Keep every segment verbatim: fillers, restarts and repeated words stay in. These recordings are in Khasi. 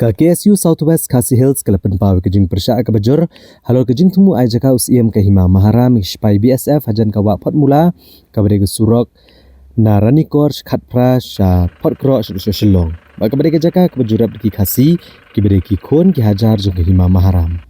Ka K S U South West Khasi Hills ka la pynpaw ïa ka jingpyrshah kaba jur halor ka jingthmu ai jaka u Syiem ka Hima Maharam ïa ki shipai B S F hajan ka Wah Photmula, kaba dei ka surok na Ranikor sha Khatphra sha Photkroh sha, sha Shillong. Bad kaba dei ka jaka kaba ju rep da ki Khasi, kiba dei ki khun ki hajar jong ka Hima Maharam.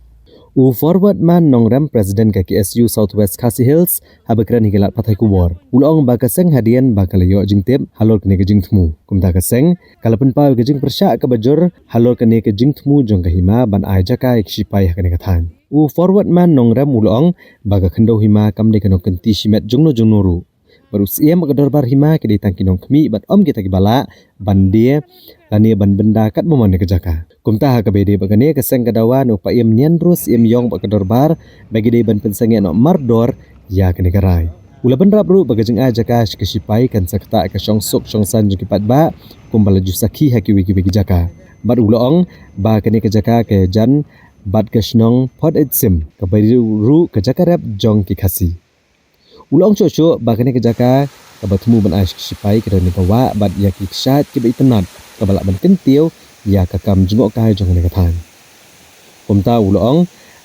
U Forward Man Nongrem, President ka K S U South West Khasi Hills, haba kren ha ki lad pathai khubor, u la ong ba ka seng hadien ba ka la ïoh jingtip halor kane ka jingthmu. Kumta ka seng ka la pynpaw ïa ka jingpyrshah kaba jur halor kane ka jingthmu jong ka Hima ban ai jaka ïa ki shipai ha kane ka thaiñ. U Forward Man Nongrem u la ong ba ka khyndew hima kam dei ka nongkynti shimet jongno jongno ruh. Bad u Syiem bad ka dorbar hima ki dei tang ki nongkhmih bad ym kita kiba lah ban die lane ban bynda katba mon ïa ka jaka. Kumta ha kaba ïadei bad kane, ka seng ka dawa na u Paiem Nianrus Syiem Ïong bad ka dorbar ba ki dei ban pynsangeh noh mardor ïa kane ka rai. U la bynrap ruh ba ka jingai jaka sha ki shipai kan sa ktah ïa ka shongsuk shongsaiñ jong ki paidbah, kumba la ju sakhi ha kiwei kiwei ki jaka. Bad u la ong ba kane ka jaka ka ïajan bad ka shnong Phot Eit Sim, kaba dei ruh ka jaka rep jong ki Khasi. U la ong shuh shuh ba kane ka jaka kaba thmu ban ai sha ki shipai ka don ïa ka wah bad ïa ki kshaid kiba itynnad, kaba lah ban kyntiew ïa ka kam jngohkai jong kane ka thaiñ. Kumta u la ong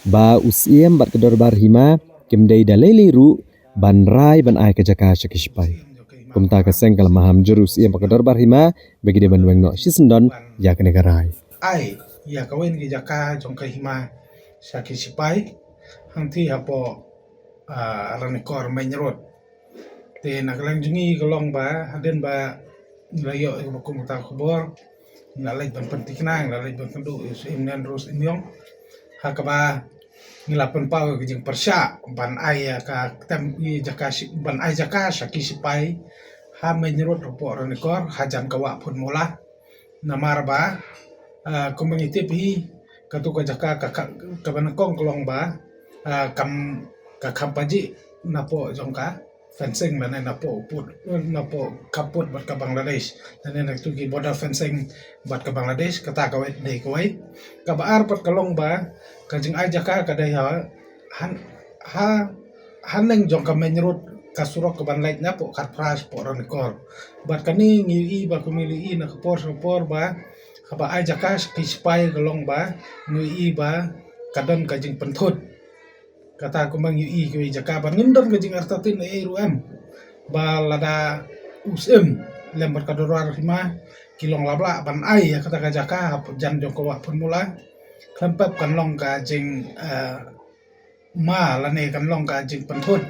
ba u Syiem bad ka dorbar hima kim dei da lei lei ruh ban rai ban ai ka jaka sha ki shipai. Kumta ka seng ka la maham jur u Syiem bad ka dorbar hima ba ki dei ban weng noh shisyndon ïa kane ka rai. Ai ïa kawei na ki jaka jong ka hima sha ki shipai hangtei hapoh, ah, Ranikor Main Road. Te na ka liang jong ngi ka long ba hadien ba ngi la ïoh ïa kaba kum kata ka khubor, ngi la leit ban pynthikna, ngi la leit ban kynduh ïa u Syiem Nianrus Syiem Ïong, ha kaba ngi la pynpaw ïa ka jingpyrshah ban ai ïa ka ktem ïa jaka shi-, ban ai jaka sha ki shipai ha Main Road hapoh Ranikor hajan ka Wah Photmula. Namar ba, ah, kumba ngi tip hi, katu ka jaka ka, ka, kaba nyngkong ka long ba, ah, kam, ka kham pajih napoh jong ka fencing lane napoh put, napoh ka put bad ka Bangladesh, lane natu ki border fencing bad ka Bangladesh, kata kawei dei kawei. Kaba ar pat ka long ba ka jingai jaka ka dei ha, han, ha, haneng jong ka main road, ka surok kaban leit napoh Khatphra shapoh Ranikor. Bad kane ngi ïohi ba kumne ngi ïohi na ka por sha ka por ba haba ai jaka sha ki shipai ka long ba ngi ïohi ba ka don ka jingpynthut. Kata kumba ngi ïohi kiwei jaka ba ngim don ka jingartatien ei ei ruh em. Ba lada u Syiem lem bad ka dorbar hima ki long lablah ban ai ïa kata ka jaka hajan jong ka Wah Photmula, khlem pep kan long ka jing, eh, ma lane kan long ka jingpynthut.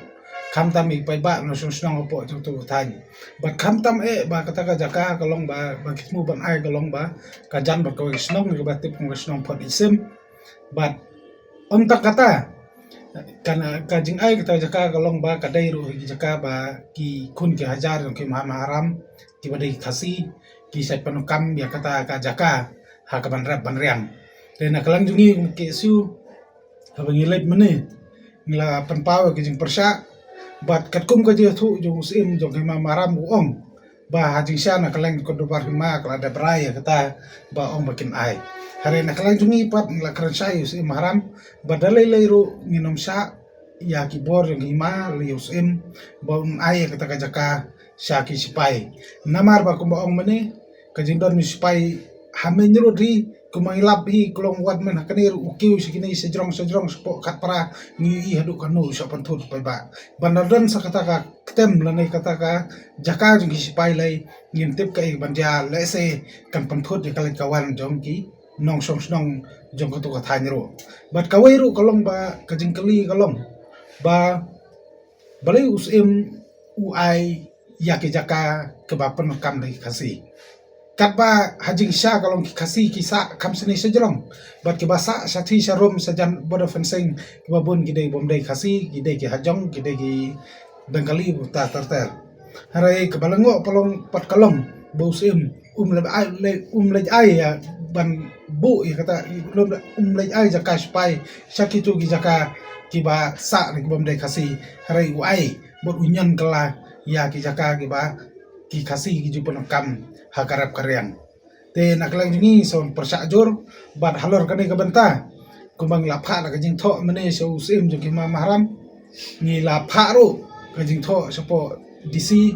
Khamtam ïa ki paidbah nongshong shnong hapoh jong katu ka thaiñ. Bad khamtam eh ba kata ka jaka ka long ba, ba ki thmu ban ai ka long ba ka jan bad kawei ka shnong kaba tip kum ka shnong Phot Eit Sim. Bad ym tang kata, ka, ka jingai kata ka jaka ka long ba ka dei ruh ki jaka ba ki khun ki hajar jong ki Hima Maharam kiba dei Khasi ki shait pyndonkam ïa kata ka jaka ha kaban rep ban riang. Te na ka liang jong ngi kum K S U, haba ngi leit mynne ngi la pynpaw ïa ka jingpyrshah bad katkum ka jingïathuh jong u Syiem jong ka Hima Maharam u ong ba ha jingshisha na ka liang ka dorbar hima ka la dep rai ïa kata ba ong ba kin ai. Hynrei na ka liang jong ngi pat ngi la kren shai ïa u Syiem Maharam ba da lei lei ruh ngin ym shah ïa ki bor jong ka hima lane ïa u Syiem ba un ai ïa kata ka jaka sha ki shipai. Namar ba kumba ong mynne, ka jingdon u shipai ha main road hi, kumba ngi lap hi, ka long wat mynne ha kane ruh u kiew sha kine sha jrong sha jrong shapoh Khatphra, ngi ïohi haduh katno u shah pynthut paidbah. Ban da don sa kata ka ktem lane kata ka jaka jong ki shipai lei, ngim tip kaei ban jia, lehse kan pynthut ïa ka leit ka wan jong ki nongshong shnong jong katu ka thaiñ ruh. Bad kawei ruh ka long ba ka jingkylli ka long ba balei u Syiem u ai ïa ki jaka kiba pyndonkam da ki Khasi. Katba ha jingshisha ka long ki Khasi ki sah kham shane sha jrong. Bad kiba sah shathie sharum shajan border fencing kiba bun ki dei bym dei Khasi, ki dei ki hajong, ki dei ki Bengali bad ter ter. Hynrei kaba lyngngoh pat long, pat ka long ba u Syiem um leit ai, le-, um leit ai ïa ban buh ïa kata, um leit ai jaka shipai sha kitu ki jaka kiba sah ne ki bym dei Khasi, hynrei u ai bad u ñion kylla ïa ki jaka kiba ki Khasi ki ju pyndonkam ha ka rep ka riang. Te na ka liang jong ngi sa pyrshah jur bad halor kane ka bynta, kumba ngi la phah da ka jingthoh mynne sha u Syiem jong ki Hima Maharam, ngi la phah ruh ka jingthoh shapoh D C,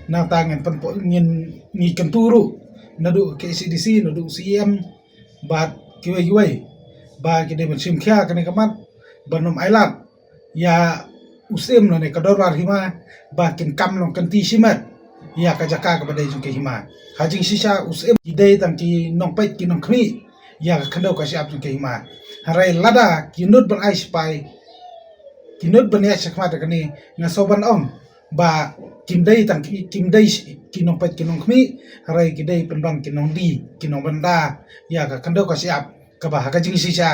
nangta ngin pynpo-, ngin, ngi kyntu ruh naduh K C D C, naduh C M, bad kiwei kiwei ba ki dei ban shim khia kane ka mat ban ym ailad ïa u Syiem lane ka dorbar hima ba kin kam long kynti shimet ïa ka jaka kaba dei jong ka hima. Ha jingshisha u Syiem ki dei tang ki nongpeit ki nongkhmih ïa ka khyndew ka shyiap jong ka hima. Hynrei lada ki nud ban ai sipai, ki nud ban ïaid shakhmat da kane, nga sngew ban ong ba kim dei tang ki, kim dei ki nongpeit ki nongkhmih, hynrei ki dei pynban ki nongdie ki nongbynda ïa ka khyndew ka shyiap kaba ha ka jingshisha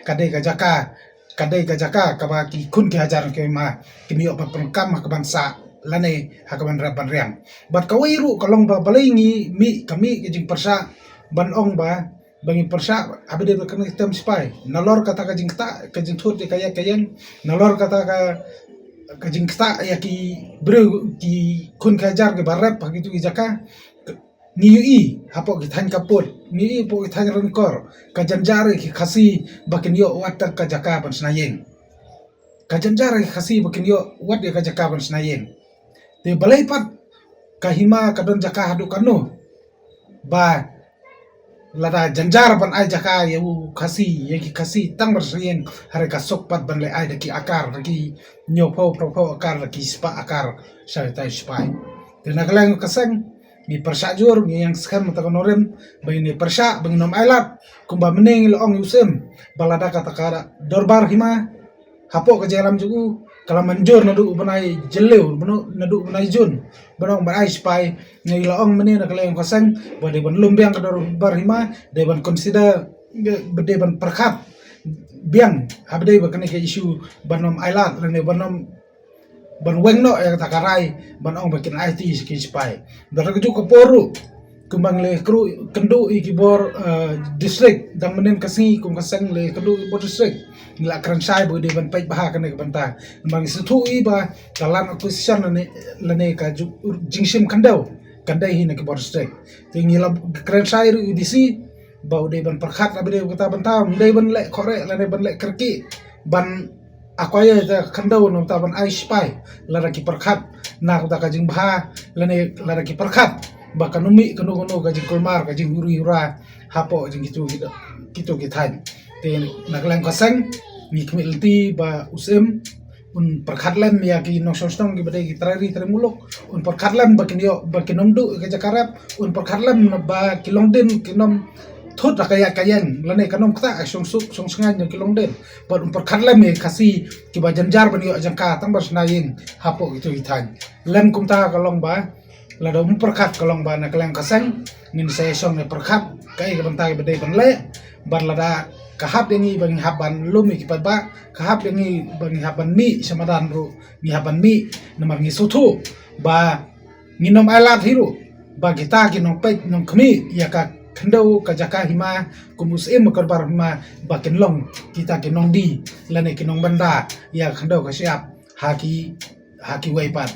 ka dei ka jaka, ka dei ka jaka kaba ki khun ki hajar ki hima kin ïoh ban pyndonkam ha ka ban sah lane ha ka ban rep ban riang. Bad kawei ruh ka long ba balei ngi mih, ka mih ka jingpyrshah ban ong ba ba ngi pyrshah haba dei ba kane ka tem sipai. Nalor kata ka jingktah, ka jingthut ïa ka ïaid ka ïeng, nalor kata ka, ka jingktah ïa ki briew, ki khun ki hajar kiba rep ha kitu ki jaka. Ngi ïohi hapoh ki thaiñ ka pud, ngi ïohi hapoh ki thaiñ ryngkor, ka jynjar ïa ki Khasi ba kin ïoh wat ka jaka ban shna ïing. Ka jynjar ïa ki Khasi ba kin ïoh wat ïa ka jaka ban shna ïing. Te balei pat ka hima ka don jaka haduh katno? Ba lada jynjar ban ai jaka ïa u Khasi, ïa ki Khasi tang ban shna ïing, hynrei ka suk pat ban leh ai da ki akar, da ki hynñiewphew, phra phew akar, da ki spah akar sha ita i sipai. Te na ka liang ka seng ngi pyrshah jur, ngi ïeng skhem mynta ka nongrim ba ngin ïa pyrshah, ba ngin ym ailad kumba mynne ngi la ong ïa u Syiem ba lada kata ka dorbar hima hapoh ka jingïalam jong u ka la mynjur naduh u bnai Jylliew, naduh u bnai Jun, ban ong ban ai sipai. Ngi la ong mynne na ka liang ka seng ba dei ban lum biang ka dorbar hima, dei ban consider, ba dei ban pyrkhat biang haba dei ba kane ka issue ban ym ailad lane ban ym, ban weng noh ïa kata ka rai ban ong ba kin aiti ki sipai. Bad ha kajuh ka por ruh kumba ngi la kynduh ïa ki bor, eh, district, dang mynnin ka sngi kum ka seng la kynduh ïa ki bor district, ngi la kren shai ba u dei ban peit bha kane ka bynta. Ba ngi sngewthuh ïa ba ka land acquisition lane, lane ka ju-, jingshim khyndew kan dei hi na ki bor district. Te ngi la kren shai ruh ïa u D C ba u dei ban pyrkhat haba dei kata bynta, ym dei ban leh khohreh lane ban leh kyrkieh ban acquire ïa ka khyndew na bynta ban ai sipai, lada ki pyrkhat na ka bynta ka jingbha lane lada ki pyrkhat ba kan ym mih kano kano ka jingkulmar, ka jinghuri hura hapoh jong kitu ki, kitu ki thaiñ. Te na ka liang ka seng ngi khmih lynti ba u Syiem un pyrkhat lem ïa ki nongshong shnong kiba dei ki trai ri trai muluk, un pyrkhat lem ba kin ïoh, ba kin ym duh ïa ka jaka rep, un pyrkhat lem ba ki longdien kin ym thut ha ka ïaid ka ïeng lane kan ym ktah ka shongsuk shongsngain jong ki longdien. Bad un pyrkhat lem ïa ki Khasi kiba jynjar ban ïoh jaka tang ban shna ïing hapoh kitu ki thaiñ. Lem kumta ka long ba lada um pyrkhat ka long ba na ka liang ka seng ngin sa ïashong ne pyrkhat kaei ka bynta ba dei ban leh. Bad lada ka hap ïa ngi ba ngi hap ban lum ïa ki paidbah, ka hap ïa ngi ba ngi hap ban mih sha madan ruh ngi hap ban mih, namar ngi sngewthuh ba ngin ym ailad hi ruh ba kita ki nongpeit nongkhmih ïa ka khyndew ka jaka hima kum u Syiem ka dorbar hima ba kin long kita ki nongdie lane ki nongbynda ïa ka khyndew ka shyiap ha ki, ha kiwei pat.